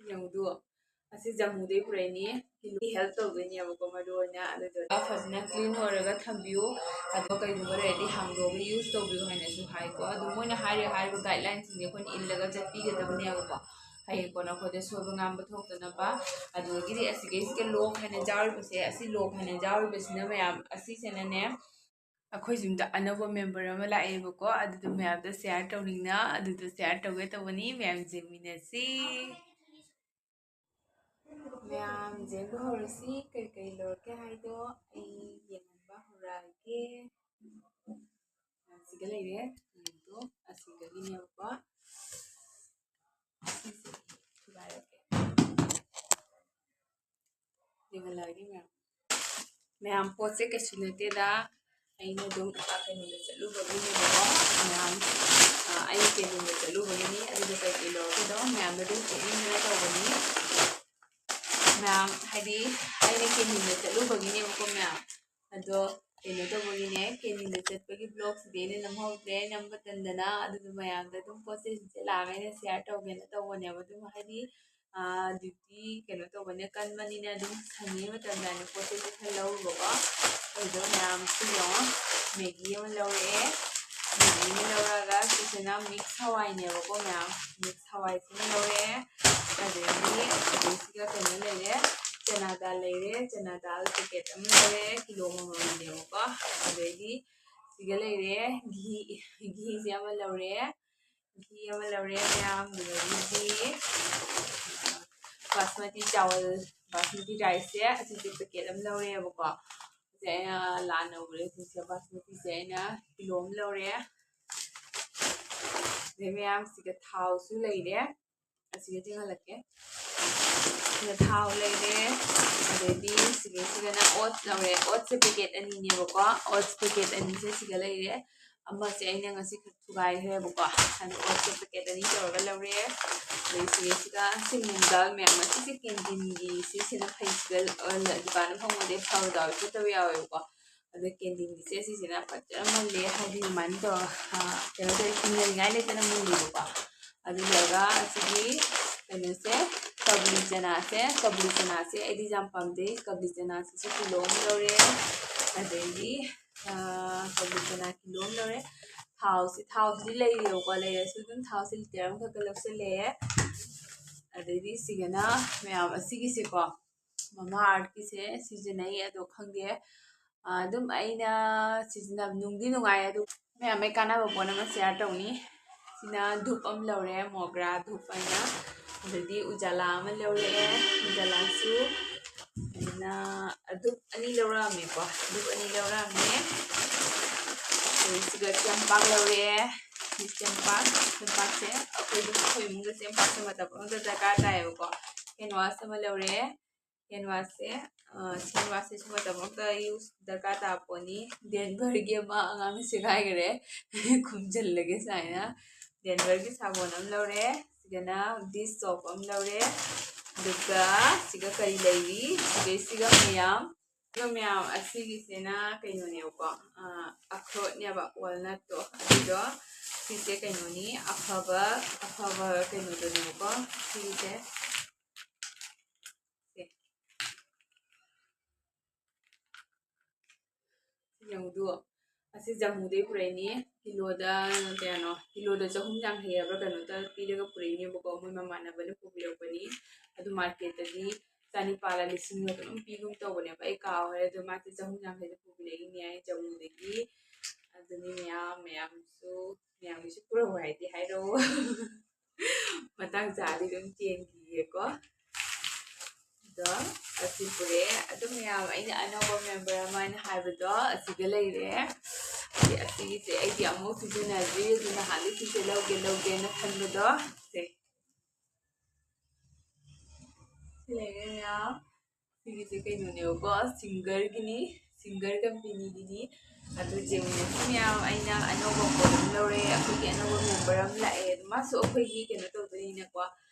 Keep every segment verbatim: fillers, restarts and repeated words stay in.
ꯌꯦꯡꯉꯨꯗꯨ, ꯑꯁꯤ ꯖꯝꯃꯨꯗꯩ ꯄꯨꯔꯛꯏꯅꯤ꯫ ꯀꯤꯂꯣꯒꯤ help ꯇꯧꯗꯣꯏꯅꯦꯕꯀꯣ, ꯃꯔꯨ ꯑꯣꯏꯅ꯫ ꯑꯗꯨꯗꯣ ꯐꯖꯅ clean ꯑꯣꯏꯔꯒ ꯊꯝꯕꯤꯌꯨ꯫ ꯑꯗꯣ ꯀꯩꯒꯨꯝꯕ ꯂꯩꯔꯗꯤ ꯍꯥꯡꯗꯣꯛꯑꯒ use ꯇꯧꯕꯤꯌꯨ ꯍꯥꯏꯅꯁꯨ ꯍꯥꯏꯀꯣ꯫ ꯑꯗꯣ ꯃꯣꯏꯅ ꯍꯥꯏꯔꯤꯕ ꯍꯥꯏꯔꯤꯕ guideline ꯁꯤꯡꯁꯦ ꯑꯩꯈꯣꯏꯅ ꯏꯜꯂꯒ ꯆꯠꯄꯤꯒꯗꯕꯅꯦꯕꯀꯣ, ꯍꯌꯦꯡ ꯀꯣꯟꯅ ꯑꯩꯈꯣꯏꯗ ꯁꯣꯏꯕ ꯉꯥꯝꯕ ꯊꯣꯛꯇꯅꯕ꯫ ꯑꯗꯨꯗꯒꯤꯗꯤ ꯑꯁꯤꯒꯩꯁꯤꯒ lock ꯍꯥꯏꯅ ꯌꯥꯎꯔꯤꯕꯁꯦ, ꯑꯁꯤ lock ꯍꯥꯏꯅ ꯌꯥꯎꯔꯤꯕꯁꯤꯅ ꯃꯌꯥꯝ, ꯑꯁꯤꯁꯤꯅꯅꯦ, ꯑꯩꯈꯣꯏ ꯌꯨꯝꯗ ꯑꯅꯧꯕ member ꯑꯃ ꯂꯥꯛꯑꯦꯕꯀꯣ, ꯑꯗꯨꯗꯣ ꯃꯌꯥꯝꯗ share ꯇꯧꯅꯤꯡꯅ, ꯑꯗꯨꯗꯣ share ꯇꯧꯒꯦ ꯇꯧꯕꯅꯤ꯫ ꯃꯌꯥꯝ ꯌꯦꯡꯃꯤꯟꯅꯁꯤ꯫ ꯃꯌꯥꯝ ꯌꯦꯡꯕ ꯍꯧꯔꯁꯤ꯫ ꯀꯔꯤ ꯀꯔꯤ ꯂꯧꯔꯛꯀꯦ ꯍꯥꯏꯗꯣ ꯑꯩ ꯌꯦꯡꯍꯟꯕ ꯍꯧꯔꯛꯑꯒꯦ꯫ ꯑꯁꯤꯒ ꯂꯩꯔꯦ꯫ ꯑꯗꯣ ꯑꯁꯤꯗꯒꯤꯅꯦꯕꯀꯣ꯫ ꯁꯤꯁꯦ ꯊꯨꯒꯥꯏꯔꯛꯀꯦ꯫ ꯌꯦꯡꯍꯜꯂꯛꯑꯒꯦ ꯃꯌꯥꯝ꯫ ꯃꯌꯥꯝ, ꯄꯣꯠꯁꯦ ꯀꯩꯁꯨ ꯅꯠꯇꯦꯗ꯫ ꯑꯩꯅ ꯑꯗꯨꯝ, ꯑ, ꯀꯩꯅꯣꯗ ꯆꯠꯂꯨꯕꯒꯤꯅꯦꯕꯀꯣ꯫ ꯃꯌꯥꯝ, ꯑ, ꯑꯩ ꯀꯦꯟꯇꯤꯟꯗ ꯆꯠꯂꯨꯕꯒꯤꯅꯤ꯫ ꯑꯗꯨꯗ ꯀꯩꯀꯩ ꯂꯧꯔꯛꯀꯦꯗꯣ ꯃꯌꯥꯝꯗ ꯑꯗꯨꯝ ꯎꯠꯍꯟꯗꯅ ꯇꯧꯕꯅꯤ꯫ ꯃꯌꯥꯝ, ꯍꯥꯏꯗꯤ ꯑꯩꯅ ꯀꯦꯟꯇꯤꯟꯗ ꯆꯠꯂꯨꯕꯒꯤꯅꯦꯕꯀꯣ ꯃꯌꯥꯝ꯫ ꯑꯗꯣ ꯀꯩꯅꯣ ꯇꯧꯕꯒꯤꯅꯦ, ꯀꯦꯟꯇꯤꯟꯗ ꯆꯠꯄꯒꯤ vlog ꯁꯤꯗꯤ ꯑꯩꯅ ꯅꯝꯍꯧꯗ꯭ꯔꯦ꯫ ꯅꯝꯕ ꯇꯟꯗꯅ꯫ ꯑꯗꯨꯗꯣ ꯃꯌꯥꯝꯗ ꯑꯗꯨꯝ ꯄꯣꯠ ꯆꯩꯁꯤꯡꯁꯦ ꯂꯥꯛꯑꯒ ꯑꯩꯅ share ꯇꯧꯒꯦꯅ ꯇꯧꯕꯅꯦꯕ꯫ ꯑꯗꯨꯝ ꯍꯥꯏꯗꯤ, ꯑ, duty ꯀꯩꯅꯣ ꯇꯧꯕꯅ ꯀꯟꯕꯅꯤꯅ ꯑꯗꯨꯝ ꯁꯪꯉꯤꯉꯩ ꯃꯇꯝꯗ ꯑꯩꯅ ꯄꯣꯠ ꯆꯩꯁꯦ ꯈꯔ ꯂꯧꯔꯨꯕꯀꯣ꯫ ꯑꯗꯨꯗꯣ ꯃꯌꯥꯝꯁꯨ ꯌꯦꯡꯉꯣ, Maggi ꯑꯃ ꯂꯧꯔꯛꯑꯦ꯫ Maggi ꯑꯃ ꯂꯧꯔꯛꯑꯒ ꯁꯤꯁꯤꯅ mix ꯍꯋꯥꯏꯅꯦꯕꯀꯣ ꯃꯌꯥꯝ꯫ Mix ꯍꯋꯥꯏꯁꯤꯃ ꯂꯧꯔꯛꯑꯦ꯫ ꯑꯗꯒꯤ ꯁꯤꯗꯩꯁꯤꯒ ꯀꯩꯅꯣ ꯂꯩꯔꯦ, ꯆꯅꯥ ꯗꯥꯜ ꯂꯩꯔꯦ꯫ ꯆꯅꯥ ꯗꯥꯜ packet ꯑꯃ ꯂꯧꯔꯦ, ꯀꯤꯂꯣ ꯑꯃꯃꯝꯅꯦꯕꯀꯣ꯫ ꯑꯗꯩꯗꯤ ꯁꯤꯒ ꯂꯩꯔꯦ, ꯘꯤ, ꯘꯤꯁꯦ ꯑꯃ ꯂꯧꯔꯦ, ꯘꯤ ꯑꯃ ꯂꯧꯔꯦ ꯃꯌꯥꯝ꯫ ꯑꯗꯨꯗꯒꯤꯗꯤ ꯕꯥꯁꯃꯇꯤ ꯆꯥꯋꯜ, ꯕꯥꯁꯃꯇꯤ rice ꯁꯦ ꯑꯁꯤꯁꯦ packet ꯑꯃ ꯂꯧꯔꯦꯕꯀꯣ꯫ ꯁꯤꯁꯦ ꯑꯩꯅ ꯂꯥꯟꯅ ꯎꯔꯦ꯫ ꯁꯤꯁꯦ ꯕꯥꯁꯃꯇꯤꯁꯦ ꯑꯩꯅ ꯀꯤꯂꯣ ꯑꯃ ꯂꯧꯔꯦ꯫ ꯑꯗꯩ ꯃꯌꯥꯝ ꯁꯤꯒ ꯊꯥꯎꯁꯨ ꯂꯩꯔꯦ꯫ ꯑꯁꯤꯒ ꯆꯤꯡꯍꯜꯂꯛꯀꯦ꯫ ꯁꯤꯗ ꯊꯥꯎ ꯂꯩꯔꯦ꯫ ꯑꯗꯩꯗꯤ ꯁꯤꯒꯩꯁꯤꯒꯅ oats ꯂꯧꯔꯦ꯫ Oats ꯁꯦ packet ꯑꯅꯤꯅꯦꯕꯀꯣ꯫ Oats packet ꯑꯅꯤꯁꯦ ꯁꯤꯒ ꯂꯩꯔꯦ꯫ ꯑꯃꯁꯦ ꯑꯩꯅ ꯉꯁꯤ ꯈꯛ ꯊꯨꯒꯥꯏꯈ꯭ꯔꯦꯕꯀꯣ꯫ ꯑꯗꯣ oats ꯁꯦ packet ꯑꯅꯤ ꯇꯧꯔꯒ ꯂꯧꯔꯦ꯫ ꯑꯗꯩ ꯁꯤꯒꯩꯁꯤꯒ ꯁꯤ ꯃꯨꯡ ꯗꯥꯜ ꯃꯌꯥꯝ ꯑꯁꯤꯁꯦ ꯀꯦꯟꯇꯤꯟꯒꯤ ꯁꯤꯁꯤꯅ ꯐꯩ, ꯁꯤꯗ, ꯑ, ꯗꯨꯀꯥꯟꯗ ꯐꯪꯕꯗꯤ ꯐꯕ ꯌꯥꯎꯋꯦ, ꯐꯠꯇꯕ ꯌꯥꯎꯋꯦꯕꯀꯣ꯫ ꯑꯗ ꯀꯦꯟꯇꯤꯟꯒꯤꯁꯦ ꯁꯤꯁꯤꯅ ꯐꯖꯅ ꯃꯨꯜꯂꯦ, ꯍꯥꯏꯗꯤ ꯑꯗꯨꯃꯥꯏꯅ ꯇꯧꯔꯒ, ꯑ, ꯀꯩꯅꯣ ꯇꯧꯔꯦ, ꯏꯪꯅꯅꯤꯡꯉꯥꯏ ꯂꯩꯇꯅ ꯃꯨꯜꯂꯦꯕꯀꯣ꯫ ꯑꯗꯨ ꯂꯣꯏꯔꯒ ꯑꯁꯤꯒꯤ ꯀꯩꯅꯣꯁꯦ, ꯀꯕꯨꯂꯤ ꯆꯅꯥꯁꯦ, ꯀꯕꯨꯂꯤ ꯆꯅꯥꯁꯦ ꯑꯩꯗꯤ ꯌꯥꯝ ꯄꯥꯝꯖꯩ꯫ ꯀꯕꯨꯂꯤ ꯆꯅꯥꯁꯤꯁꯨ ꯀꯤꯂꯣ ꯑꯃ ꯂꯧꯔꯦ꯫ ꯑꯗꯩꯗꯤ, ꯑꯥ, ꯀꯕꯨꯂꯤ ꯆꯅꯥ ꯀꯤꯂꯣ ꯑꯃ ꯂꯧꯔꯦ꯫ ꯊꯥꯎꯁꯤ, ꯊꯥꯎꯁꯤꯗꯤ ꯂꯩꯔꯦꯕꯀꯣ, ꯂꯩꯔꯁꯨ ꯑꯗꯨꯝ ꯊꯥꯎꯁꯤ ꯂꯤꯇꯔ ꯑꯃꯈꯛꯀ ꯂꯧꯁꯜꯂꯛꯑꯦ꯫ ꯑꯗꯩꯗꯤ ꯁꯤꯒꯅ ꯃꯌꯥꯝ ꯑꯁꯤꯒꯤꯁꯦꯀꯣ, ꯃꯃꯥ ꯑꯥꯔꯠꯀꯤꯁꯦ ꯁꯤꯖꯤꯟꯅꯩ, ꯑꯗꯣ ꯈꯪꯗꯦ, ꯑꯥ, ꯑꯗꯨꯝ ꯑꯩꯅ ꯁꯤꯖꯤꯟꯅꯕ ꯅꯨꯡꯗꯤ ꯅꯨꯡꯉꯥꯏ, ꯑꯗꯨ ꯃꯌꯥꯝ ꯑꯩ ꯀꯥꯟꯅꯕ ꯄꯣꯠ ꯑꯃ ꯁꯤꯌꯥꯔ ꯇꯧꯅꯤ꯫ ꯁꯤꯅ ꯙꯨꯞ ꯑꯃ ꯂꯧꯔꯦ, ꯃꯣꯒ꯭ꯔꯥ ꯙꯨꯞ ꯍꯥꯏꯅ, ꯑꯗꯩꯗꯤ ꯎꯖꯥꯂꯥ ꯑꯃ ꯂꯧꯔꯛꯑꯦ, ꯎꯖꯥꯂꯥꯁꯨ ꯑꯗꯨꯅ ꯙꯨꯞ ꯑꯅꯤ ꯂꯧꯔꯛꯑꯝꯃꯦꯀꯣ, ꯙꯨꯞ ꯑꯅꯤ ꯂꯧꯔꯛꯑꯝꯃꯦ꯫ ꯑꯗꯩ ꯁꯤꯒ ꯆꯦꯡꯄꯥꯛ ꯂꯧꯔꯛꯑꯦ, ꯁꯤ ꯆꯦꯡꯄꯥꯛ, ꯆꯦꯡꯄꯥꯛꯁꯦ ꯑꯩꯈꯣꯏ ꯑꯗꯨꯝ ꯑꯩꯈꯣꯏ ꯏꯃꯨꯡꯗ ꯆꯦꯡꯄꯥꯛꯁꯦ ꯃꯇꯝ ꯑꯃꯗ ꯗꯔꯀꯥꯔ ꯇꯥꯏꯌꯦꯕꯀꯣ꯫ ꯍꯦꯟ ꯋꯥꯁ ꯑꯃ ꯂꯧꯔꯛꯑꯦ, ꯍꯦꯟ ꯋꯥꯁꯁꯦ, ꯑ, ꯁꯤ ꯍꯦꯟ ꯋꯥꯁꯁꯦ ꯁꯤ ꯃꯇꯝ ꯑꯃꯗ ꯌꯨꯁ ꯗꯔꯀꯥꯔ ꯇꯥꯕ ꯄꯣꯠꯅꯤ꯫ ꯗꯦꯟꯚꯔꯒꯤ ꯑꯃ ꯑꯉꯥꯡꯅ ꯁꯦꯒꯥꯏꯈ꯭ꯔꯦ, ꯈꯨꯝꯖꯤꯜꯂꯒꯦ ꯁꯨꯃꯥꯏꯅ꯫ ꯗꯦꯟꯚꯔꯒꯤ ꯁꯥꯄꯣꯟ ꯑꯃ ꯂꯧꯔꯦ, ꯁꯤꯗꯅ ꯗꯤꯁ ꯁꯣꯞ ꯑꯃ ꯂꯧꯔꯦ, ꯑꯗꯨꯒ ꯁꯤꯒ ꯀꯔꯤ ꯂꯩꯔꯤ? ꯁꯤꯗꯩꯁꯤꯒ ꯃꯌꯥꯝ, ꯁꯤꯒ ꯃꯌꯥꯝ ꯑꯁꯤꯒꯤꯁꯤꯅ ꯀꯩꯅꯣꯅꯦꯕꯀꯣ, ꯑ, ꯑꯈ꯭ꯔꯣꯠꯅꯦꯕ, ꯋꯥꯜꯅꯠꯇꯣ, ꯑꯗꯨꯗꯣ꯫ ꯁꯤꯁꯦ ꯀꯩꯅꯣꯅꯤ, ꯑꯐꯕ, ꯑꯐꯕ ꯀꯩꯅꯣꯗꯨꯅꯦꯕꯀꯣ ꯁꯤꯒꯤꯁꯦ꯫ ꯁꯦ꯫ ꯌꯦꯡꯉꯨꯗꯨ, ꯑꯁꯤ ꯖꯝꯃꯨꯗꯩ ꯄꯨꯔꯛꯏꯅꯤ꯫ ꯀꯤꯂꯣꯗ ꯀꯌꯥꯅꯣ? ꯀꯤꯂꯣꯗ ꯆꯍꯨꯝ ꯌꯥꯡꯈꯩ ꯍꯥꯏꯕ꯭ꯔꯥ ꯀꯩꯅꯣꯇ ꯄꯤꯔꯒ ꯄꯨꯔꯛꯏꯅꯦꯕꯀꯣ, ꯃꯣꯏ ꯃꯃꯥꯟꯅꯕꯅ ꯄꯨꯕꯤꯔꯛꯄꯅꯤ꯫ ꯑꯗꯨ ꯃꯥꯔꯀꯦꯠꯇꯗꯤ ꯆꯅꯤꯄꯥꯜꯂ ꯂꯤꯁꯤꯡꯂ ꯀꯩꯅꯣꯝ ꯄꯤꯒꯨꯝ ꯇꯧꯕꯅꯦꯕ, ꯑꯩ ꯀꯥꯎꯈ꯭ꯔꯦ꯫ ꯑꯗꯣ ꯃꯥꯁꯦ ꯆꯍꯨꯝ ꯌꯥꯡꯈꯩꯗ ꯄꯨꯕꯤꯔꯛꯏꯅꯦ ꯍꯥꯏ ꯖꯝꯃꯨꯗꯒꯤ꯫ ꯑꯗꯨꯅꯤ ꯃꯌꯥꯝ, ꯃꯌꯥꯝꯁꯨ, ꯃꯌꯥꯝꯒꯤꯁꯨ ꯄꯨꯔꯛꯎ ꯍꯥꯏꯗꯤ ꯍꯥꯏꯔꯛꯑꯣ꯫ ꯃꯇꯥꯡ ꯆꯥꯔꯗꯤ ꯑꯗꯨꯝ ꯆꯦꯟꯈꯤꯒꯦꯀꯣ꯫ ꯑꯗꯣ ꯑꯁꯤ ꯄꯨꯔꯛꯑꯦ꯫ ꯑꯗꯨ ꯃꯌꯥꯝ, ꯑꯩꯅ ꯑꯅꯧꯕ ꯃꯦꯝꯕꯔ ꯑꯃ ꯍꯥꯏꯅ ꯍꯥꯏꯕꯗꯣ ꯑꯁꯤꯒ ꯂꯩꯔꯦ꯫ ꯑꯁꯤ, ꯑꯁꯤꯒꯤꯁꯦ ꯑꯩꯗꯤ ꯑꯃꯨꯛ ꯁꯤꯖꯤꯟꯅꯗ꯭ꯔꯤ, ꯑꯗꯨ ꯅꯍꯥꯟꯗꯩ ꯁꯤꯁꯦ ꯂꯧꯒꯦ ꯂꯧꯒꯦꯅ ꯈꯟꯕꯗꯣ꯫ ꯁꯦ꯫ ꯁꯤ ꯂꯩꯔꯦ ꯃꯌꯥꯝ꯫ ꯁꯤꯒꯤꯁꯦ ꯀꯩꯅꯣꯅꯦꯕꯀꯣ, ꯁꯤꯡꯒꯔꯒꯤꯅꯤ, ꯁꯤꯡꯒꯔ ꯀꯝꯄꯦꯅꯤꯒꯤꯅꯤ꯫ ꯑꯗꯨ ꯖꯦꯃꯤꯅꯥꯁꯤ ꯃꯌꯥꯝ, ꯑꯩꯅ ꯑꯅꯧꯕ ꯄꯣꯠ ꯑꯃ ꯂꯧꯔꯦ꯫ ꯑꯩꯈꯣꯏꯒꯤ ꯑꯅꯧꯕ ꯃꯦꯝꯕꯔ ꯑꯃ ꯂꯥꯛꯑꯦ꯫ ꯑꯗꯨ ꯃꯥꯁꯨ ꯑꯩꯈꯣꯏꯒꯤ ꯀꯩꯅꯣ ꯇꯧꯗꯣꯏꯅꯤꯅꯀꯣ,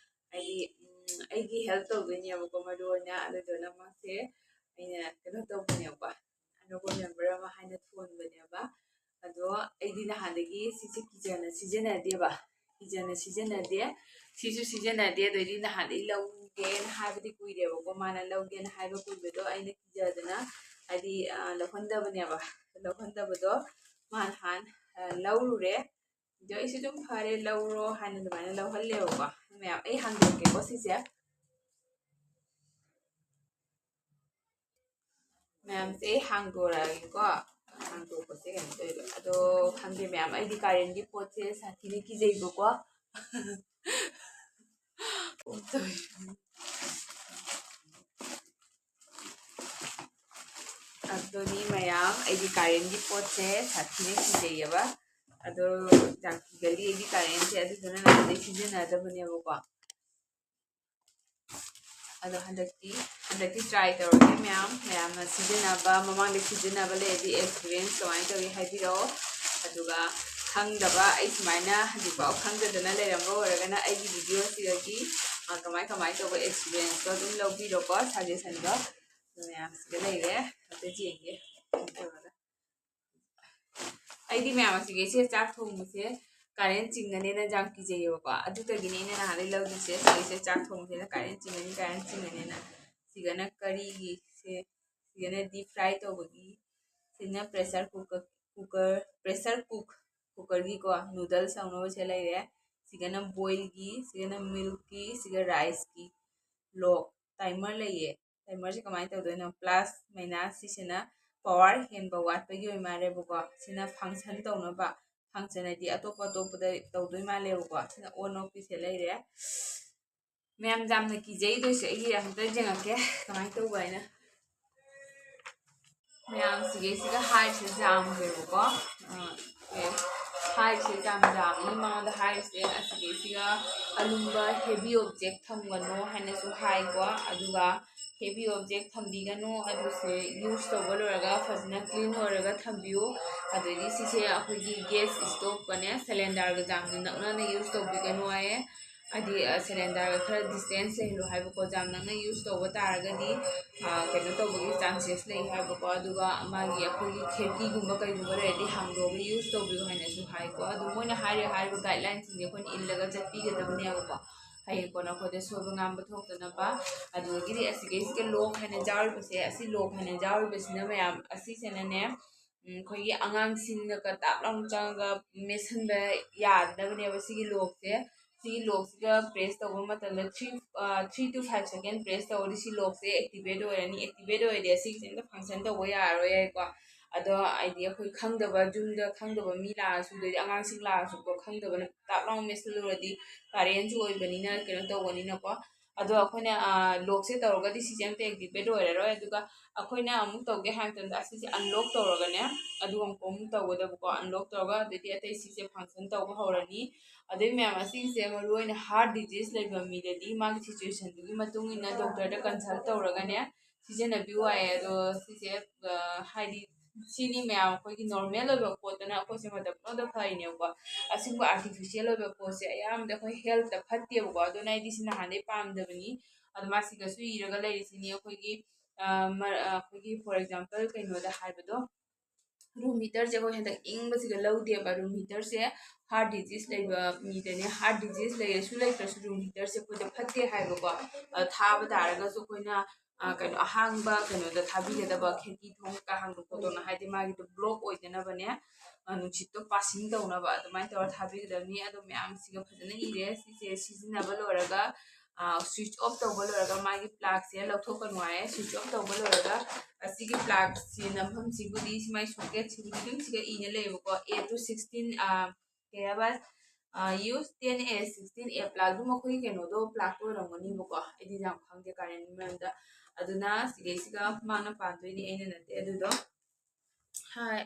ꯍꯥꯏꯗꯤ, ꯎꯝ, ꯑꯩꯒꯤ ꯍꯦꯜꯞ ꯇꯧꯗꯣꯏꯅꯦꯕꯀꯣ ꯃꯔꯨ ꯑꯣꯏꯅ꯫ ꯑꯗꯨꯗꯨꯅ ꯃꯥꯁꯦ ꯑꯩꯅ ꯀꯩꯅꯣ ꯇꯧꯕꯅꯦꯕꯀꯣ, ꯑꯅꯧꯕ ꯃꯦꯝꯕꯔ ꯑꯃ ꯍꯥꯏꯅ ꯊꯣꯟꯕꯅꯦꯕ꯫ ꯑꯗꯣ ꯑꯩꯗꯤ ꯅꯍꯥꯟꯗꯒꯤ ꯁꯤꯁꯦ ꯀꯤꯖꯅ ꯁꯤꯖꯤꯟꯅꯗꯦꯕ, ꯀꯤꯖꯅ ꯁꯤꯖꯤꯟꯅꯗꯦ꯫ ꯁꯤꯁꯨ ꯁꯤꯖꯤꯟꯅꯗꯦ꯫ ꯑꯗꯩꯗꯤ ꯅꯍꯥꯟꯗꯩ ꯂꯧꯒꯦꯅ ꯍꯥꯏꯕꯗꯤ ꯀꯨꯏꯔꯦꯕꯀꯣ, ꯃꯥꯅ ꯂꯧꯒꯦꯅ ꯍꯥꯏꯕ ꯀꯨꯏꯕꯗꯣ ꯑꯩꯅ ꯀꯤꯖꯗꯅ ꯍꯥꯏꯗꯤ ꯂꯧꯍꯟꯗꯕꯅꯦꯕ꯫ ꯂꯧꯍꯟꯗꯕꯗꯣ ꯃꯥ ꯅꯍꯥꯟ ꯂꯧꯔꯨꯔꯦ꯫ ꯑꯗꯣ ꯑꯩꯁꯨ ꯑꯗꯨꯝ ꯐꯔꯦ, ꯂꯧꯔꯣ ꯍꯥꯏꯅ ꯑꯗꯨꯃꯥꯏꯅ ꯂꯧꯍꯜꯂꯦꯕꯀꯣ꯫ ꯃꯌꯥꯝ, ꯑꯩ ꯍꯥꯡꯗꯣꯛꯀꯦꯀꯣ ꯁꯤꯁꯦ꯫ ꯃꯌꯥꯝꯁꯦ ꯑꯩ ꯍꯥꯡꯗꯣꯔꯛꯑꯒꯦꯀꯣ꯫ ꯍꯥꯡꯗꯣꯛꯄꯁꯦ ꯀꯩꯅꯣ ꯇꯧꯋꯦꯕ꯫ ꯑꯗꯣ ꯈꯪꯗꯦ ꯃꯌꯥꯝ, ꯑꯩꯗꯤ ꯀꯥꯔꯦꯟꯒꯤ ꯄꯣꯠꯁꯦ ꯁꯥꯊꯤꯅ ꯀꯤꯖꯩꯕꯀꯣ꯫ ꯑꯗꯨꯅꯤ ꯃꯌꯥꯝ, ꯑꯩꯗꯤ ꯀꯥꯔꯦꯟꯒꯤ ꯄꯣꯠꯁꯦ ꯁꯥꯊꯤꯅ ꯀꯤꯖꯩꯌꯦꯕ꯫ ꯑꯗꯣ ꯌꯥꯝ ꯀꯤꯒꯜꯂꯤ ꯑꯩꯗꯤ ꯀꯥꯔꯦꯟꯁꯦ, ꯑꯗꯨꯗꯨꯅ ꯅꯍꯥꯟꯗꯩ ꯁꯤꯖꯤꯟꯅꯗꯕꯅꯦꯕꯀꯣ꯫ ꯑꯗꯣ ꯍꯟꯗꯛꯇꯤ, ꯍꯟꯗꯛꯇꯤ try ꯇꯧꯔꯒꯦ ꯃꯌꯥꯝ꯫ ꯃꯌꯥꯝꯅ ꯁꯤꯖꯤꯟꯅꯕ, ꯃꯃꯥꯡꯗ ꯁꯤꯖꯤꯟꯅꯕ ꯂꯩꯔꯗꯤ experience ꯀꯃꯥꯏꯅ ꯇꯧꯏ ꯍꯥꯏꯕꯤꯔꯛꯑꯣ꯫ ꯑꯗꯨꯒ ꯈꯪꯗꯕ, ꯑꯩ ꯁꯨꯃꯥꯏꯅ ꯍꯧꯖꯤꯛꯐꯥꯎ ꯈꯪꯗꯗꯅ ꯂꯩꯔꯝꯕ ꯑꯣꯏꯔꯒꯅ ꯑꯩꯒꯤ videoꯁꯤꯗꯒꯤ, ꯑ, ꯀꯃꯥꯏ ꯀꯃꯥꯏ ꯇꯧꯕ experienceꯇꯣ ꯑꯗꯨꯝ ꯂꯧꯕꯤꯔꯣꯀꯣ, suggestionꯗꯣ꯫ ꯑꯗꯨ ꯃꯌꯥꯝꯁꯤꯒ ꯂꯩꯔꯦ, ꯑꯝꯇ ꯌꯦꯡꯒꯦ꯫ ꯑꯩꯗꯤ ꯃꯌꯥꯝ ꯑꯁꯤꯒꯩꯁꯦ ꯆꯥꯛ ꯊꯣꯡꯕꯁꯦ ꯀꯥꯔꯦꯟ ꯆꯤꯡꯒꯅꯦꯅ ꯌꯥꯝ ꯀꯤꯖꯩꯌꯦꯕꯀꯣ꯫ ꯑꯗꯨꯗꯒꯤꯅꯦ ꯑꯩꯅ ꯅꯍꯥꯟꯗꯩ ꯂꯧꯗ꯭ꯔꯤꯁꯦ꯫ ꯁꯤꯒꯩꯁꯦ ꯆꯥꯛ ꯊꯣꯡꯕꯁꯤꯅ ꯀꯥꯔꯦꯟ ꯆꯤꯡꯒꯅꯤ, ꯀꯥꯔꯦꯟ ꯆꯤꯡꯒꯅꯦꯅ꯫ ꯁꯤꯒꯅ ꯀꯔꯤꯒꯤ ꯁꯦ, ꯁꯤꯒꯅ deep fry ꯇꯧꯕꯒꯤ, ꯁꯤꯅ pressure cooker, cooker, pressure cook, cookerꯒꯤꯀꯣ, noodles ꯇꯧꯅꯕꯁꯦ ꯂꯩꯔꯦ꯫ ꯁꯤꯒꯅ boilꯒꯤ, ꯁꯤꯒꯅ milkꯀꯤ, ꯁꯤꯒ riceꯀꯤ꯫ Lock timer ꯂꯩꯌꯦ꯫ Timerꯁꯦ ꯀꯃꯥꯏꯅ ꯇꯧꯗꯣꯏꯅꯣ? Plus minus ꯁꯤꯁꯤꯅ power ꯍꯦꯟꯕ ꯋꯥꯠꯄꯒꯤ ꯑꯣꯏ ꯃꯥꯜꯂꯦꯕꯀꯣ꯫ ꯁꯤꯅ function ꯇꯧꯅꯕ, function ꯍꯥꯏꯗꯤ ꯑꯇꯣꯞꯄ ꯑꯇꯣꯞꯄꯗ ꯇꯧꯗꯣꯏ ꯃꯥꯜꯂꯦꯕꯀꯣ꯫ ꯁꯤꯅ on off ꯀꯤꯁꯦ ꯂꯩꯔꯦ꯫ ꯃꯌꯥꯝ ꯌꯥꯝꯅ ꯀꯤꯖꯩꯗꯣꯏꯁꯦ ꯑꯩꯒꯤ ꯑꯝꯇ ꯌꯦꯡꯉꯛꯀꯦ ꯀꯃꯥꯏꯅ ꯇꯧꯕ ꯍꯥꯏꯅ꯫ ꯃꯌꯥꯝꯁꯤꯒꯩꯁꯤꯒ ꯍꯥꯏꯔꯤꯁꯦ ꯌꯥꯝꯈ꯭ꯔꯦꯕꯀꯣ꯫ ꯑ, ꯑꯦ, ꯍꯥꯏꯔꯤꯁꯦ ꯌꯥꯝ ꯌꯥꯝꯃꯤ꯫ ꯃꯉꯣꯟꯗ ꯍꯥꯏꯔꯤꯁꯦ ꯑꯁꯤꯒꯩꯁꯤꯒ ꯑꯂꯨꯝꯕ heavy object ꯊꯝꯒꯅꯨ ꯍꯥꯏꯅꯁꯨ ꯍꯥꯏꯀꯣ꯫ ꯑꯗꯨꯒ heavy object ꯊꯝꯕꯤꯒꯅꯨ꯫ ꯑꯗꯨꯁꯦ use ꯇꯧꯕ ꯂꯣꯏꯔꯒ ꯐꯖꯅ clean ꯑꯣꯏꯔꯒ ꯊꯝꯕꯤꯌꯨ꯫ ꯑꯗꯩꯗꯤ ꯁꯤꯁꯦ ꯑꯩꯈꯣꯏꯒꯤ gas stoveꯀꯅꯦ, cylinderꯒ ꯌꯥꯝꯅ ꯅꯛꯅꯅ use ꯇꯧꯕꯤꯒꯅꯨ ꯍꯥꯏꯌꯦ꯫ ꯍꯥꯏꯗꯤ ꯁꯦꯂꯦꯟꯗꯔꯒ ꯈꯔ ꯗꯤꯁꯇꯦꯟꯁ ꯂꯩꯍꯜꯂꯨ ꯍꯥꯏꯕꯀꯣ꯫ ꯌꯥꯝ ꯅꯛꯅ ꯌꯨꯁ ꯇꯧꯕ ꯇꯥꯔꯒꯗꯤ ꯀꯩꯅꯣ ꯇꯧꯕꯒꯤ ꯆꯥꯟꯁꯦꯁ ꯂꯩ ꯍꯥꯏꯕꯀꯣ꯫ ꯑꯗꯨꯒ ꯃꯥꯒꯤ ꯑꯩꯈꯣꯏꯒꯤ ꯈꯦꯔꯀꯤꯒꯨꯝꯕ ꯀꯩꯒꯨꯝꯕ ꯂꯩꯔꯗꯤ ꯍꯥꯡꯗꯣꯛꯑꯒ ꯌꯨꯁ ꯇꯧꯕꯤꯌꯨ ꯍꯥꯏꯅꯁꯨ ꯍꯥꯏꯀꯣ꯫ ꯑꯗꯨ ꯃꯣꯏꯅ ꯍꯥꯏꯔꯤꯕ ꯍꯥꯏꯔꯤꯕ ꯒꯥꯏꯗꯂꯥꯏꯟꯁꯤꯡꯁꯦ ꯑꯩꯈꯣꯏꯅ ꯏꯜꯂꯒ ꯆꯠꯄꯤꯒꯗꯕꯅꯦꯕꯀꯣ, ꯍꯌꯦꯡ ꯀꯣꯟꯅ ꯑꯩꯈꯣꯏꯗ ꯁꯣꯏꯕ ꯉꯥꯝꯕ ꯊꯣꯛꯇꯅꯕ꯫ ꯑꯗꯨꯗꯒꯤꯗꯤ ꯑꯁꯤꯒꯩꯁꯤꯒ ꯂꯣꯛ ꯍꯥꯏꯅ ꯌꯥꯎꯔꯤꯕꯁꯦ, ꯑꯁꯤ ꯂꯣꯛ ꯍꯥꯏꯅ ꯌꯥꯎꯔꯤꯕꯁꯤꯅ ꯃꯌꯥꯝ ꯑꯁꯤꯁꯤꯅꯅꯦ, ꯑꯩꯈꯣꯏꯒꯤ ꯑꯉꯥꯡꯁꯤꯡꯅꯒ ꯇꯥꯞ ꯂꯥꯎꯅ ꯆꯪꯉꯒ ꯃꯦꯠꯁꯤꯟꯕ ꯌꯥꯗꯅꯕꯅꯦꯕ ꯁꯤꯒꯤ ꯂꯣꯛꯁꯦ꯫ ꯁꯤꯒꯤ ꯂꯣꯛꯁꯤꯒ ꯄ꯭ꯔꯦꯁ ꯇꯧꯕ ꯃꯇꯝꯗ three three to five second press ꯇꯧꯔꯗꯤ ꯁꯤ ꯂꯣꯛꯁꯦ ꯑꯦꯛꯇꯤꯚꯦꯠ ꯑꯣꯏꯔꯅꯤ꯫ ꯑꯦꯛꯇꯤꯚꯦꯠ ꯑꯣꯏꯔꯗꯤ ꯑꯁꯤꯒꯤꯁꯦ ꯑꯝꯇ ꯐꯪꯁꯟ ꯇꯧꯕ ꯌꯥꯔꯔꯣꯏ ꯍꯥꯏꯀꯣ꯫ ꯑꯗꯣ ꯍꯥꯏꯗꯤ ꯑꯩꯈꯣꯏ ꯈꯪꯗꯕ, ꯌꯨꯝꯗ ꯈꯪꯗꯕ ꯃꯤ ꯂꯥꯛꯑꯁꯨ, ꯑꯗꯩꯗꯤ ꯑꯉꯥꯡꯁꯤꯡ ꯂꯥꯛꯑꯁꯨꯀꯣ, ꯈꯪꯗꯕꯅ ꯇꯥꯞ ꯂꯥꯎꯅ ꯃꯦꯠꯁꯤꯜꯂꯨꯔꯗꯤ ꯀꯔꯦꯟꯁꯨ ꯑꯣꯏꯕꯅꯤꯅ ꯀꯩꯅꯣ ꯇꯧꯕꯅꯤꯅꯀꯣ꯫ ꯑꯗꯣ ꯑꯩꯈꯣꯏꯅ ꯂꯣꯛꯁꯦ ꯇꯧꯔꯒꯗꯤ ꯁꯤꯁꯦ ꯑꯝꯇ ꯑꯦꯛꯇꯤꯚꯦꯠ ꯑꯣꯏꯔꯔꯣꯏ꯫ ꯑꯗꯨꯒ ꯑꯩꯈꯣꯏꯅ ꯑꯃꯨꯛ ꯇꯧꯒꯦ ꯍꯥꯏ ꯃꯇꯝꯗ ꯑꯁꯤꯁꯦ ꯑꯟꯂꯣꯛ ꯇꯧꯔꯒꯅꯦ, ꯑꯗꯨꯒ ꯑꯃꯨꯛ ꯑꯃꯨꯛ ꯇꯧꯒꯗꯕꯀꯣ꯫ ꯑꯟꯂꯣꯛ ꯇꯧꯔꯒ ꯑꯗꯩꯗꯤ ꯑꯇꯩ ꯁꯤꯁꯦ ꯐꯪꯁꯟ ꯇꯧꯕ ꯍꯧꯔꯅꯤ꯫ ꯑꯗꯩ ꯃꯌꯥꯝ ꯑꯁꯤꯒꯤꯁꯦ ꯃꯔꯨ ꯑꯣꯏꯅ ꯍꯥꯔꯠ ꯗꯤꯖꯤꯁ ꯂꯩꯕ ꯃꯤꯗꯗꯤ ꯃꯥꯒꯤ ꯁꯤꯆꯨꯋꯦꯁꯟꯗꯨꯒꯤ ꯃꯇꯨꯡ ꯏꯟꯅ ꯗꯣꯛꯇꯔꯗ ꯀꯟꯁꯜ ꯇꯧꯔꯒꯅꯦ ꯁꯤꯖꯤꯟꯅꯕꯤꯌꯨ ꯍꯥꯏꯌꯦ꯫ ꯑꯗꯣ ꯁꯤꯁꯦ ꯍꯥꯏꯗꯤ ꯁꯤꯅꯤ ꯃꯌꯥꯝ ꯑꯩꯈꯣꯏꯒꯤ ꯅꯣꯔꯃꯦꯜ ꯑꯣꯏꯕ ꯄꯣꯠꯇꯅ ꯑꯩꯈꯣꯏꯁꯦ ꯃꯇꯝ ꯄꯨꯝꯅꯃꯛꯇ ꯐꯔꯤꯅꯦꯕꯀꯣ꯫ ꯑꯁꯤꯒꯨꯝꯕ ꯑꯥꯔꯇꯤꯐꯤꯁꯤꯌꯦꯜ ꯑꯣꯏꯕ ꯄꯣꯠꯁꯦ ꯑꯌꯥꯝꯕꯗ ꯑꯩꯈꯣꯏ ꯍꯦꯜꯠꯇ ꯐꯠꯇꯦꯕꯀꯣ꯫ ꯑꯗꯨꯅ ꯑꯩꯗꯤ ꯁꯤ ꯅꯍꯥꯟꯗꯩ ꯄꯥꯝꯗꯕꯅꯤ꯫ ꯑꯗꯣ ꯃꯥ ꯁꯤꯒꯁꯨ ꯏꯔꯒ ꯂꯩꯔꯤꯁꯤꯅꯤ ꯑꯩꯈꯣꯏꯒꯤ ꯑꯩꯈꯣꯏꯒꯤ ꯐꯣꯔ ꯑꯦꯛꯖꯥꯝꯄꯜ ꯀꯩꯅꯣꯗ ꯍꯥꯏꯕꯗꯣ, ꯔꯨꯝ ꯍꯤꯇꯔꯁꯦ ꯑꯩꯈꯣꯏ ꯍꯟꯗꯛ ꯏꯪꯕꯁꯤꯒ ꯂꯧꯗꯦꯕ꯫ ꯔꯨꯝ ꯍꯤꯇꯔꯁꯦ ꯍꯥꯔꯠ ꯗꯤꯖꯤꯁ ꯂꯩꯕ ꯃꯤꯗꯅꯦ, ꯍꯥꯔꯠ ꯗꯤꯖꯤꯁ ꯂꯩꯔꯁꯨ ꯂꯩꯇ꯭ꯔꯁꯨ ꯔꯨꯝ ꯍꯤꯇꯔꯁꯦ ꯑꯩꯈꯣꯏꯗ ꯐꯠꯇꯦ ꯍꯥꯏꯕꯀꯣ꯫ ꯑꯗꯣ ꯊꯥꯕ ꯇꯥꯔꯒꯁꯨ ꯑꯩꯈꯣꯏꯅ ꯀꯩꯅꯣ ꯑꯍꯥꯡꯕ ꯀꯩꯅꯣꯗ ꯊꯥꯕꯤꯒꯗꯕ, ꯈꯦꯔꯀꯤ ꯊꯣꯡ ꯀꯩꯀꯥ ꯍꯥꯡꯗꯣꯛ ꯈꯣꯠꯇꯣꯛꯅ, ꯍꯥꯏꯗꯤ ꯃꯥꯒꯤꯗꯣ ꯕ꯭ꯂꯣꯛ ꯑꯣꯏꯗꯅꯕꯅꯦ꯫ ꯅꯨꯡꯁꯤꯠꯇꯣ ꯄꯥꯁꯤꯡ ꯇꯧꯅꯕ ꯑꯗꯨꯃꯥꯏꯅ ꯇꯧꯔ ꯊꯥꯕꯤꯒꯗꯕꯅꯤ꯫ ꯑꯗꯣ ꯃꯌꯥꯝꯁꯤꯒ ꯐꯖꯅ ꯏꯔꯦ꯫ ꯁꯤꯁꯦ ꯁꯤꯖꯤꯟꯅꯕ ꯂꯣꯏꯔꯒ ꯁ꯭ꯋꯤꯆ ꯑꯣꯐ ꯇꯧꯕ ꯂꯣꯏꯔꯒ ꯃꯥꯒꯤ ꯄ꯭ꯂꯥꯛꯁꯦ ꯂꯧꯊꯣꯛꯀꯅꯨ ꯍꯥꯏꯌꯦ꯫ ꯁ꯭ꯋꯤꯆ ꯑꯣꯐ ꯇꯧꯕ ꯂꯣꯏꯔꯒ ꯑꯁꯤꯒꯤ ꯄ꯭ꯂꯥꯛꯁꯤ ꯅꯝꯐꯝꯁꯤꯕꯨꯗꯤ ꯁꯤ ꯃꯥꯏ ꯁꯣꯀꯦꯠꯁꯤꯕꯨꯗꯤ ꯑꯗꯨꯝ ꯁꯤꯒ ꯏꯅ ꯂꯩꯌꯦꯕꯀꯣ, A to sixteen, ꯀꯩ ꯍꯥꯏꯕ, use ten A sixteen A ꯄ꯭ꯂꯥꯛ꯫ ꯑꯗꯨꯝ ꯑꯩꯈꯣꯏꯒꯤ ꯀꯩꯅꯣꯗꯣ ꯄ꯭ꯂꯥꯛꯇꯣ ꯑꯣꯏꯔꯝꯒꯅꯤꯕꯀꯣ, ꯑꯩꯗꯤ ꯌꯥꯝ ꯈꯪꯗꯦ ꯀꯔꯦꯟꯒꯤ ꯃꯔꯝꯗ꯫ ꯑꯗꯨꯅ ꯁꯤꯒꯩꯁꯤꯒ ꯃꯥꯅ ꯄꯥꯟꯗꯣꯏꯅꯤ, ꯑꯩꯅ ꯅꯠꯇꯦ꯫ ꯑꯗꯨꯗꯣ ꯍꯥꯏ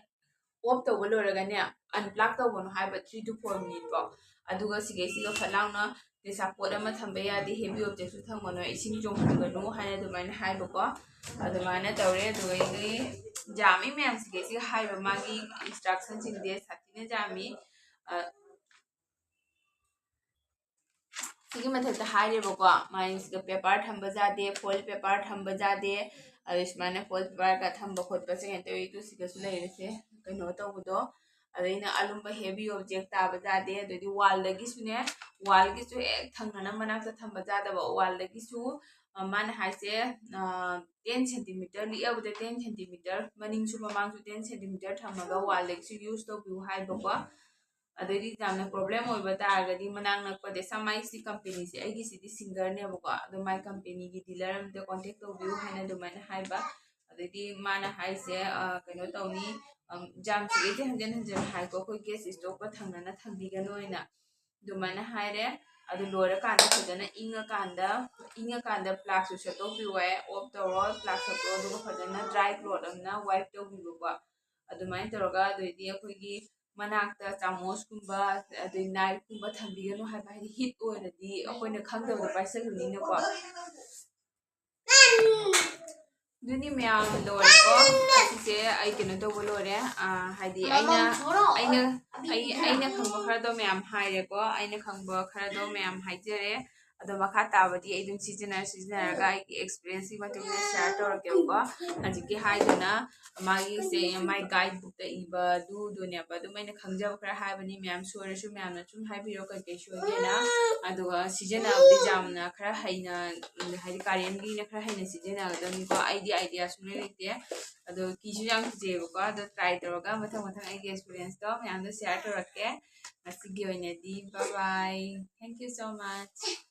ꯑꯣꯐ ꯇꯧꯕ ꯂꯣꯏꯔꯒꯅꯦ, ꯑꯟꯄ꯭ꯂꯥꯛ ꯇꯧꯒꯅꯨ ꯍꯥꯏꯕ three to four minute ꯐꯥꯎ꯫ ꯑꯗꯨꯒ ꯁꯤꯒꯩꯁꯤꯒ ꯐꯠ ꯂꯥꯎꯅ ꯇꯦꯁꯥ ꯄꯣꯠ ꯑꯃ ꯊꯝꯕ ꯌꯥꯗꯦ, ꯍꯦꯚꯤ ꯑꯣꯕꯖꯦꯛꯁꯨ ꯊꯝꯒꯅꯨ, ꯏꯁꯤꯡ ꯆꯣꯡꯍꯟꯒꯅꯨ ꯍꯥꯏꯅ ꯑꯗꯨꯃꯥꯏꯅ ꯍꯥꯏꯕꯀꯣ꯫ ꯑꯗꯨꯃꯥꯏꯅ ꯇꯧꯔꯦ꯫ ꯑꯗꯨꯒ ꯑꯩꯒꯤ ꯌꯥꯝꯃꯤ ꯃꯌꯥꯝꯁꯤꯒꯩꯁꯤꯒ ꯍꯥꯏꯕ ꯃꯥꯒꯤ ꯏꯟꯁꯇ꯭ꯔꯛꯁꯟꯁꯤꯡꯁꯦ ꯁꯥꯊꯤꯅ ꯌꯥꯝꯃꯤ꯫ ꯑ, ꯁꯤꯒꯤ ꯃꯊꯛꯇ ꯍꯥꯏꯔꯦꯕꯀꯣ, ꯃꯥꯏꯁꯤꯗ ꯄꯦꯄꯔ ꯊꯝꯕ ꯌꯥꯗꯦ, ꯐꯣꯏꯜ ꯄꯦꯄꯔ ꯊꯝꯕ ꯌꯥꯗꯦ꯫ ꯑꯗꯣ ꯁꯨꯃꯥꯏꯅ ꯐꯣꯏꯜ ꯄꯦꯄꯔꯒ ꯊꯝꯕ ꯈꯣꯠꯄꯁꯦ ꯀꯩꯅꯣ ꯇꯧꯋꯤ, ꯇꯨ ꯁꯤꯗꯁꯨ ꯂꯩꯔꯦꯁꯦ, ꯀꯩꯅꯣ ꯇꯧꯕꯗꯣ꯫ ꯑꯗꯩꯅ ꯑꯂꯨꯝꯕ ꯍꯦꯚꯤ ꯑꯣꯕꯖꯦꯛ ꯇꯥꯕ ꯌꯥꯗꯦ꯫ ꯑꯗꯩꯗꯤ ꯋꯥꯜꯗꯒꯤꯁꯨꯅꯦ, ꯋꯥꯜꯒꯤꯁꯨ ꯍꯦꯛ ꯊꯪꯅꯅ ꯃꯅꯥꯛꯇ ꯊꯝꯕ ꯌꯥꯗꯕ, ꯋꯥꯜꯗꯒꯤꯁꯨ, ꯑ, ꯃꯥꯅ ꯍꯥꯏꯁꯦ, ꯑ, ꯇꯦꯟ ꯁꯦꯟꯇꯤꯃꯤꯇꯔ, ꯂꯤꯛꯑꯕꯗ ꯇꯦꯟ ꯁꯦꯟꯇꯤꯃꯤꯇꯔ, ꯃꯅꯤꯡꯁꯨ ꯃꯃꯥꯡꯁꯨ ꯇꯦꯟ ꯁꯦꯟꯇꯤꯃꯤꯇꯔ ꯊꯝꯃꯒ ꯋꯥꯜꯗꯒꯤꯁꯨ ꯌꯨꯁ ꯇꯧꯕꯤꯌꯨ ꯍꯥꯏꯕꯀꯣ꯫ ꯑꯗꯩꯗꯤ ꯌꯥꯝꯅ ꯄ꯭ꯔꯣꯕ꯭ꯂꯦꯝ ꯑꯣꯏꯕ ꯇꯥꯔꯒꯗꯤ ꯃꯅꯥꯛ ꯅꯛꯄꯗ ꯑꯦꯁ ꯑꯦꯝ ꯑꯥꯏ ꯁꯤ ꯀꯝꯄꯦꯅꯤꯁꯦ, ꯑꯩꯒꯤꯁꯤꯗꯤ ꯁꯤꯡꯒꯔꯅꯦꯕꯀꯣ, ꯑꯗꯣ ꯃꯥꯏ ꯀꯝꯄꯦꯅꯤꯒꯤ ꯗꯤꯂꯔ ꯑꯝꯗ ꯀꯣꯟꯇꯦꯛ ꯇꯧꯕꯤꯌꯨ ꯍꯥꯏꯅ ꯑꯗꯨꯃꯥꯏꯅ ꯍꯥꯏꯕ꯫ ꯑꯗꯩꯗꯤ ꯃꯥꯅ ꯍꯥꯏꯁꯦ, ꯑ, ꯀꯩꯅꯣ ꯇꯧꯅꯤ, ꯑꯝ, ꯌꯥꯝ ꯆꯤꯛꯑꯦꯗꯤ ꯍꯟꯖꯤꯟ ꯍꯟꯖꯤꯟ ꯍꯥꯏꯀꯣ, ꯑꯩꯈꯣꯏ ꯒꯦꯁ ꯏꯁꯇꯣꯛꯀ ꯊꯪꯅꯅ ꯊꯝꯕꯤꯒꯅꯣꯅ ꯑꯗꯨꯃꯥꯏꯅ ꯍꯥꯏꯔꯦ꯫ ꯑꯗꯨ ꯂꯣꯏꯔꯀꯥꯟꯗ ꯐꯖꯅ ꯏꯪꯉꯀꯥꯟꯗ, ꯏꯪꯉꯀꯥꯟꯗ ꯐ꯭ꯂꯥꯛꯁꯁꯨ ꯁꯠꯇꯣꯛꯄꯤꯌꯣ ꯍꯥꯏ, ꯑꯣꯐ ꯇꯧꯔꯣ, ꯐ꯭ꯂꯥꯛꯁ ꯁꯠꯇꯣꯛꯑꯣ, ꯑꯗꯨꯒ ꯐꯖꯅ ꯗ꯭ꯔꯥꯏ ꯀ꯭ꯂꯣꯠ ꯑꯃꯅ ꯋꯥꯏꯞ ꯇꯧꯕꯤꯕꯀꯣ꯫ ꯑꯗꯨꯃꯥꯏꯅ ꯇꯧꯔꯒ ꯑꯗꯩꯗꯤ ꯑꯩꯈꯣꯏꯒꯤ ꯃꯅꯥꯛꯇ ꯆꯥꯃꯣꯁꯀꯨꯝꯕ, ꯑꯗꯩ ꯅꯥꯏꯐꯀꯨꯝꯕ ꯊꯝꯕꯤꯒꯅꯨ ꯍꯥꯏꯕ, ꯍꯥꯏꯗꯤ ꯍꯤꯠ ꯑꯣꯏꯔꯗꯤ ꯑꯩꯈꯣꯏꯅ ꯈꯪꯗꯕꯗ ꯄꯥꯏꯁꯜꯂꯨꯅꯤꯅꯀꯣ꯫ ꯑꯗꯨꯅꯤ ꯃꯌꯥꯝ ꯂꯣꯏꯔꯦꯀꯣ꯫ ꯑꯁꯤꯁꯦ ꯑꯩ ꯀꯩꯅꯣ ꯇꯧꯕ ꯂꯣꯏꯔꯦ꯫ ꯑꯥ, ꯍꯥꯏꯗꯤ ꯑꯩꯅ, ꯑꯩꯅ, ꯑꯩ, ꯑꯩꯅ ꯈꯪꯕ ꯈꯔꯗꯣ ꯃꯌꯥꯝ ꯍꯥꯏꯔꯦꯀꯣ꯫ ꯑꯩꯅ ꯈꯪꯕ ꯈꯔꯗꯣ ꯃꯌꯥꯝ ꯍꯥꯏꯖꯔꯦ꯫ ꯑꯗꯣ ꯃꯈꯥ ꯇꯥꯕꯗꯤ ꯑꯩ ꯑꯗꯨꯝ ꯁꯤꯖꯤꯟꯅꯔ ꯁꯤꯖꯤꯟꯅꯔꯒ ꯑꯩꯒꯤ ꯑꯦꯛꯁꯄꯤꯔꯤꯌꯦꯟꯁꯀꯤ ꯃꯇꯨꯡ ꯏꯟꯅ ꯁꯤꯌꯥꯔ ꯇꯧꯔꯛꯀꯦꯕꯀꯣ꯫ ꯍꯧꯖꯤꯛꯀꯤ ꯍꯥꯏꯗꯨꯅ ꯃꯥꯒꯤꯁꯦ, ꯃꯥꯏ ꯒꯥꯏꯗ ꯕꯨꯛꯇ ꯏꯕꯗꯨꯗꯨꯅꯦꯕ꯫ ꯑꯗꯨꯝ ꯑꯩꯅ ꯈꯪꯖꯕ ꯈꯔ ꯍꯥꯏꯕꯅꯤ, ꯃꯌꯥꯝ ꯁꯣꯏꯔꯁꯨ ꯃꯌꯥꯝꯅ ꯁꯨꯝ ꯍꯥꯏꯕꯤꯔꯣ ꯀꯩꯀꯩ ꯁꯣꯏꯒꯦꯅ꯫ ꯑꯗꯨꯒ ꯁꯤꯖꯤꯟꯅꯕꯗꯤ ꯌꯥꯝꯅ ꯈꯔ ꯍꯩꯅ, ꯎꯝ, ꯍꯥꯏꯗꯤ ꯀꯥꯔꯦꯟꯒꯤꯅ ꯈꯔ ꯍꯩꯅ ꯁꯤꯖꯤꯟꯅꯒꯗꯕꯅꯤꯀꯣ꯫ ꯑꯩꯗꯤ ꯑꯥꯏꯗꯤꯌꯥ ꯁꯨꯡꯂꯩ ꯂꯩꯇꯦ꯫ ꯑꯗꯣ ꯀꯤꯁꯨ ꯌꯥꯝ ꯀꯤꯖꯩꯌꯦꯕꯀꯣ꯫ ꯑꯗꯣ ꯇ꯭ꯔꯥꯏ ꯇꯧꯔꯒ ꯃꯊꯪ ꯃꯊꯪ ꯑꯩꯒꯤ ꯑꯦꯛꯁꯄꯤꯔꯤꯌꯦꯟꯁꯇꯣ ꯃꯌꯥꯝꯗ ꯁꯤꯌꯥꯔ ꯇꯧꯔꯛꯀꯦ꯫ ꯉꯁꯤꯒꯤ ꯑꯣꯏꯅꯗꯤ bye bye, thank you so much꯫